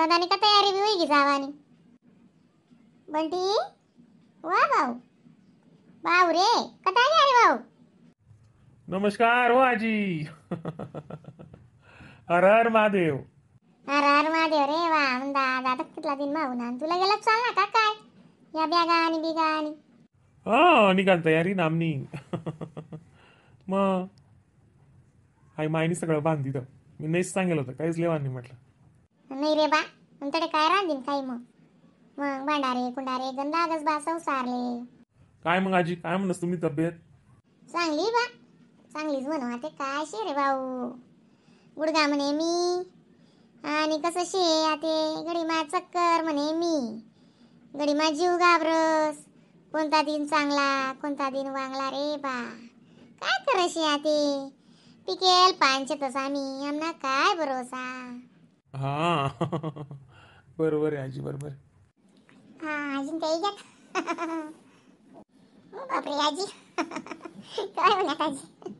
दादानी का तयारी बी होई जावानी. बंटी वा भाऊ भाऊ रे कथा घ्या रे भाऊ. नमस्कार हो आजी. हर हर महादेव. हर हर महादेव रे वा. दादा कितला दिन माहू ना तुला गेला चाल ना का काय या बॅगा आणि बिगा आणि हा निघाल तयारी नामनी. मग आई मायनी सगळं बांध दिलं. मी नाहीच सांगेल होतं काहीच लेवा नाही म्हटलं. नाही रे बा नंतर काय रांधीन काही मग मग भांडारे कुंडारे गण लागस बा संसारले. काय मग आजी काय म्हणस तुम्ही तब्येत? चांगली बा चांगलीच म्हणू आता काय शे रे भाऊ. गुडगा म्हणे मी आणि कसं शे आते गडी मा चक्कर म्हणे मी गडी मा जीव घाबरस. कोणता दिन चांगला कोणता दिन वांगला रे बा. काय करशी आते पिकेल पानचे तसा आम्ही आमना काय भरोसा. हा बरोबर आहे आजी बरोबर. हा अजून काही घ्या. बापरे आजी काय म्हणत आजी.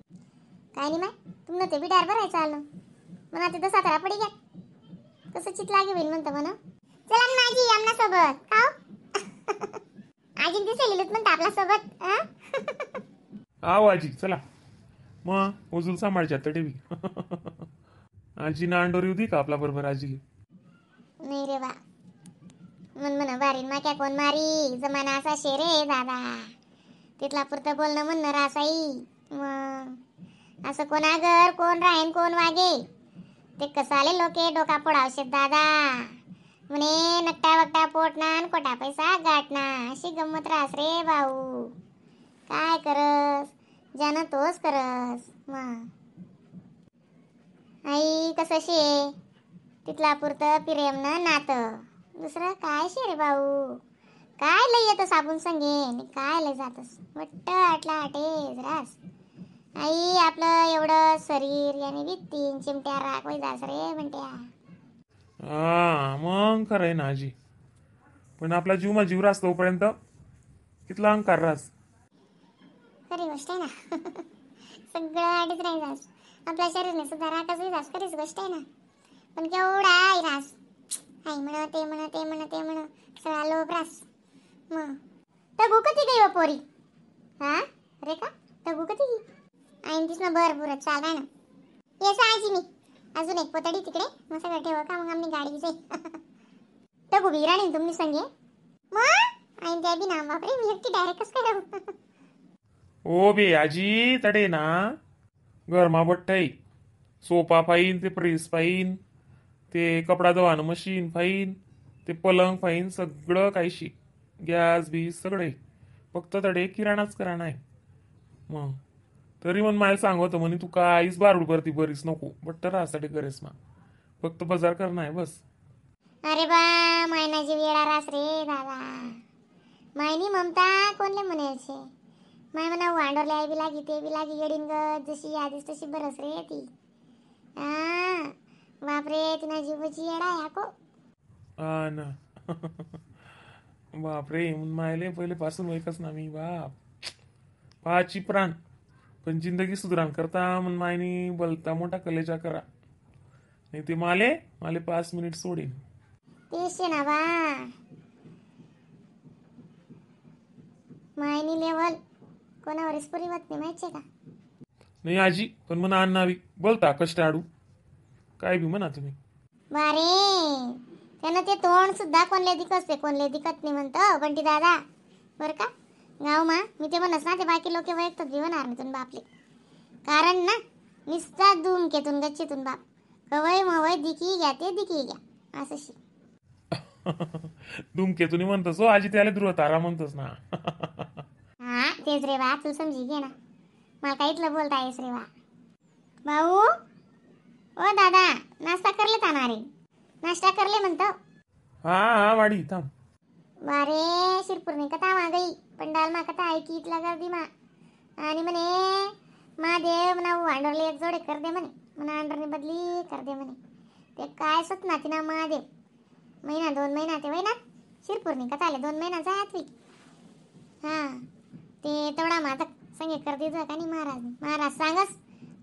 काय नाही माय तुम्हाला ते बिडार भरायचं आलं म्हणा ते दसा तारा पडी घ्या कसं चित लागे होईल म्हणतं म्हणा. चला ना आजी आमना सोबत खाऊ. आजी ते सेलेलूत म्हणतं आपल्या सोबत. आहो आजी चला मग उजूल सांभाळच्या आता ठेवी. आजी ना अंडोरी होती का आपला बरोबर आजी? नाही रे बा मन म्हणा बारीन माक्या कोण मारी जमाना असा शे रे दादा. तिथला पुरतं बोलणं म्हणणं रासाई मग असं कोणागर कोण राहीन कोण वागे ते कसाले लोके डोका फोडावशेत दादा. म्हणे नकटा वकटा पोट ना आणि कोटा पैसा गाठना अशी गंमत रास रे भाऊ. काय करस ज्यानं तोच करस. मग आई कसं शे तिथला पुरतं प्रेमनं नातं दुसरं काय शे रे भाऊ. काय लय येतं साबून संगे आणि काय लय जातस वट्ट आटला आटेच रास. आई आपलं एवढं शरीर याने बी तीन चिमट्या राख वय जास रे म्हणत्या. हा मग खरं आहे ना आजी. पण आपला जीव मा जीव रास तोपर्यंत कितला अंकार रास. खरी गोष्ट आहे ना. सगळं आडीच राही जास आपल्या शरीरने सुद्धा राखच जास. खरीच गोष्ट आहे ना. पण केवढा आई रास आई म्हण ते म्हण ते म्हण ते म्हण सगळा लोभ रास. मग तगू कधी गई पोरी? हा रे का तगू कधी गई? आईन तीच ना भरपूर चाल ना येस आजी मी अजून एक पोतडी तिकडे मग सगळं ठेव का मग आम्ही गाडी जाई. तगू बी राणी तुम्ही संगे मग आईन त्या बी ना बापरे मी एकटी डायरेक्ट कसं काय राहू. ओ बे आजी तडे ना गरमा बट्टाई सोफा फाईन ते प्रेस फाईन ते कपडा धुवानं मशीन फाईन ते पलंग फाईन सगळं काहीशी गॅस बीस सगळे फक्त तडे किराणाच करा नाही. मग तरी म्हण मला सांगत म्हणे तू काहीच बारूड करती बरीच नको बट्ट राहसाठी करेस मा फक्त बाजार कर नाही बस. अरे बा मायनाची वेळा रास रे दादा. मायनी ममता कोणले म्हणायचे माय म्हणा वांडोरले आई बी लागी ते बी लागी येडीन ग जशी आधीच तशी बरस रे ती. हा बापरे तिना जीवाची येडा याको. हा ना. बापरे मायले पहिले पासून ऐकच ना मी बाप पाची प्राण पण जिंदगी सुधराण करता मन मायनी बोलता मोठा कलेजा करा नाही ते माले माले 5 मिनिट सोडीन. तेच ना बा मायनी लेवल कोणावरच पुरी होत नाही माहितीये का? नाही आजी पण म्हणा अण्णावी बोलता कष्ट आडू काय बी म्हणा तुम्ही. बारे त्यानं ते तोंड सुद्धा कोणले दिकसते कोणले दिकत नाही म्हणतो बंटी दादा बरं का. गाव मा मी ते म्हणस ना ते बाकी लोक वैयक्तिक जीवनार नाही बापले कारण ना निस्ता धूमकेतून गच्चीतून बाप कवय मवय दिकी घ्या ते दिकी घ्या असं शी. धूमकेतून म्हणतोस हो आजी त्याला ध्रुव तारा म्हणतोस ना. हा तेच रे बा तू समजी घे ना मला काय इथलं बोलता येस रे बा. भाऊ ओ दादा नाश्ता करले ताना रे नाश्ता करले म्हणतो. हा हा वाडी थांब. बारे शिरपूरने कथा मा गई पंडाल मा कथा ऐकी इथला गर्दी मा आणि म्हणे मा देव म्हणा वांडरले एक जोडे कर दे म्हणे म्हणा अंडरने बदली कर दे म्हणे ते काय सत ना तिना महादेव महिना 2 महिना ते वय ना शिरपूरने कथा आले 2 महिना जात we. हा ते तेवढा माता संगे कर दे का नाही महाराज महाराज सांगस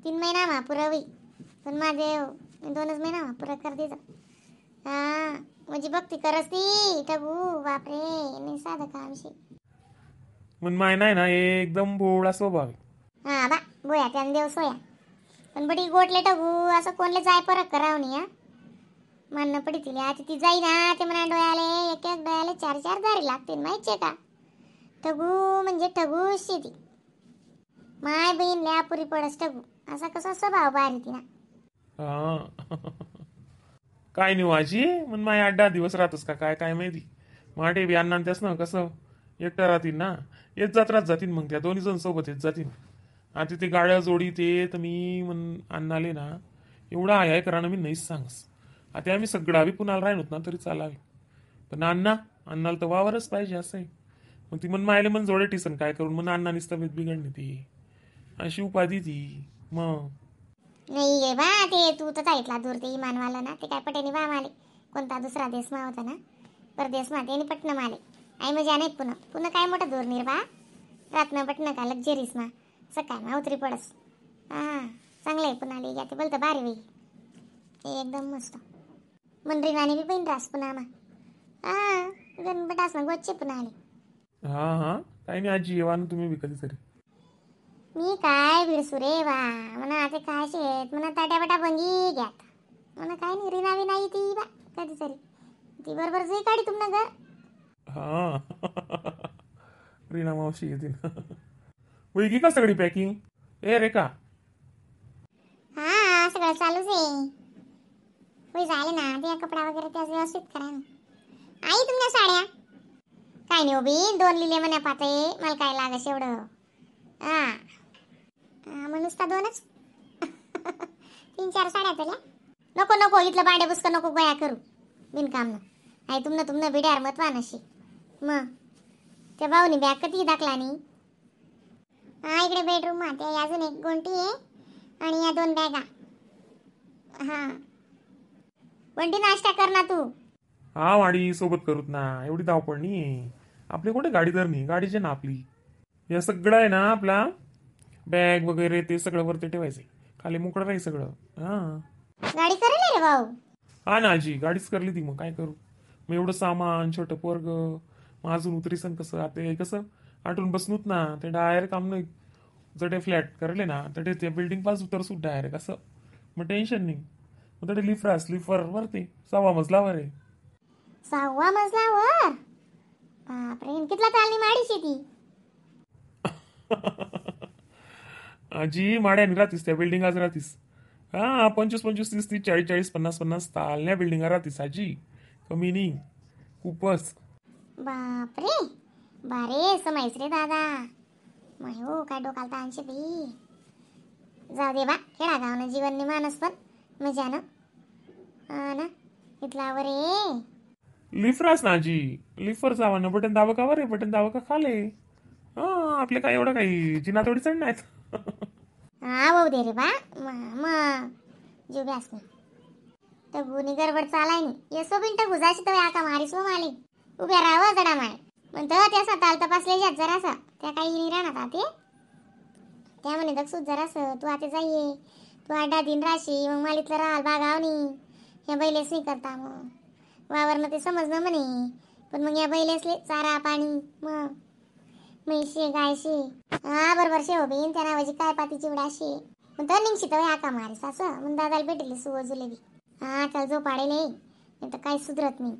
3 महिना मा पुरवी पण महादेव 2च महिना मा पुरं कर दे. हा म्हणजे भक्ती करस ती ठगू. बापरे, नाही साधं काम शे. मन माय नाही ना एकदम भोळा स्वभाव आहे. हा बा बोया त्यानं देव सोया, पण बडी गोटले ठगू असं कोणले जाय परत करावं नाही. हा मानणं पडी तिले. आता ती जाई ना ते म्हणा डोळ्याले एक एक डोळ्याले चार चार दारी लागतील माहितीये का. ठगू म्हणजे ठगूच शे ती. माय बहीण ल्या पुरी पडस ठगू, असा कसा स्वभाव बारी तिना. हा काय नाही हो आजी, मग माय 8-10 दिवस राहतोस का काय काय माहिती. माटे बी अण्णा त्यास ना कसं एकटा राहतील ना, येत जात राहत जातील मग त्या दोन्ही जण सोबत येत जातील. आता ते गाड्या जोडी ते तर मी म्हण अण्णाले ना एवढा I I करा ना मी नाहीच सांगस. आता आम्ही सगळं बी पुण्याला राहिलो ना तरी चालावे, पण अण्णा अण्णाला तर वावरच पाहिजे असं आहे. मग ती मन मायले मन जोडे टिसन काय करून मन अण्णानीच तब्येत बिघडली ती अशी उपाधी ती मग. नाही गे बा ते तू तर इथला दूर ते इमानवाला ना ते काय पटेनी बा माले. कोणता दुसरा देश मा होता ना परदेश मा त्याने पटणं माले. आई मजा नाही पुन्हा पुन्हा काय मोठं दूर नाही रे बा. रातनं पटणं का लक्झरीस मा सकाळ मा उतरी पडस. हा चांगलं आहे पुन्हा घ्या ते बोलतं भारी बाई एकदम मस्त. मनरी नाणी बी बहीण रास पुन्हा मा. हा गणपटास ना गोचे पुन्हा आले. हा हा काही नाही आजी, येवा ना तुम्ही बी कधीतरी. मी काय भिडसू रे बा म्हणा आता काय शेत म्हणा ताट्यापाटा भंगी घ्यात म्हणा काय नाही रिना बी नाही ती बा कधीतरी ती बरोबर जुई काढी तुमना घर. हा रीना मावशी येतील. होई का सगळी पॅकिंग? ए रे का हा सगळं चालूच आहे. होई झाले ना ते कपडा वगैरे त्याच व्यवस्थित करा ना. आई तुमच्या साड्या काय नाही उभी 2 लिहिले म्हण्या पाते मला काय लागस एवढं. हा मग नुसता 2च 3-4 साड्या तुला नको नको इथलं भांडे बुसकं नको गोया करू बिनकामनं. आई तुमनं तुमनं बिड्यार मतवा नशी मग त्या भाऊनी बॅग कधी दाखला नाही. हा इकडे बेडरूम ते अजून एक गोंटी आहे आणि या 2 बॅगा. हा गोंटी नाश्ता कर ना तू. हा वाडी सोबत करूत ना, एवढी धावपळ नाही आपली. कुठे गाडी तर नाही, गाडीची ना आपली. या सगळं आहे ना आपला बॅग वगैरे ते सगळं वरती ठेवायचं, खाली मोकळं राहील सगळं. हा गाडी करेल रे भाऊ. हा ना आजी गाडीच करली ती, मग काय करू मग एवढं सामान छोटं पोरग मग अजून उतरीसन कसं. आता हे कसं आटून बसनूत ना ते डायरेक्ट आमनं जडे फ्लॅट करले ना तडे त्या बिल्डिंग पास उतरसू डायरेक्ट असं, मग टेन्शन नाही. मग तडे लिफ्ट रास लिफ्टवर वरती 6वा मजलावर आहे. 6वा मजलावर? बापरे कितला चालणी माडी शेती. आजी माड्याने राहतीस त्या बिल्डिंगाच राहतीस. हा 25 25 30 30 40 40 50 50 तालण्या बिल्डिंगा राहतीस आजी, कमी नाही खूपच. बापरे बारे समाईस रे दादा. मग हो काय डोकाला ताणशे बाई. जाऊ दे बा खेळा गावनं जीवन नाही मानस पण मजा ना. हा ना इथला वर रे लिफ्ट रास ना आजी, लिफ्टवर जावा ना, बटन दाबा का वर बटन दाबा का खाले. हा आपले काय एवढं काही जिना थोडी चढ नाहीत. हा भाऊ दे रे बा मग जीव ब्यास ना टगुनी गडबड चालाय नी येसो बिन टगू जाशी तर आका मारीस व माली उभ्या राहावं जडा माय म्हणतं त्या स्वतःला तपासले जात जरासं त्या काही नाही राहणार ते त्या म्हणे दक्षूत जरासं तू आता जाईये तू आडा दिन राशी मग मालीतलं राहाल बागावनी ह्या बैलेस नाही करता मग वावरनं ते समजणं म्हणे पण मग या बैलेसले चारा पाणी मग म्हैशी गायशी हा बरोबर शेव बीन त्या नावाची काय पाती चिवडाशी मग तर निघशी तर आका मारीस असं मग दादाला भेटली सुवजुले बी. हा चल जो पाडेल नाही तर काही सुधरत नाही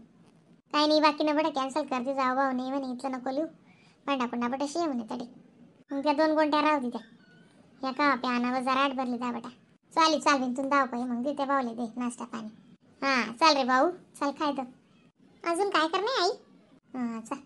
काय नाही बाकी ना बडं कॅन्सल करते जाऊ भाऊ नाही म्हणे इथलं नको लिहू भांडा कुंडा बटा शे म्हणे तडी मग त्या 2 गोंट्या राहू दे त्या या का प्यानावर जरा आठ भरली दा बटा चालेल चाल बिन धाव पाहिजे मग दे त्या भाऊले दे नाश्ता पाणी. हां चाल रे भाऊ चाल खाय तर अजून काय करणे आई. हां चाल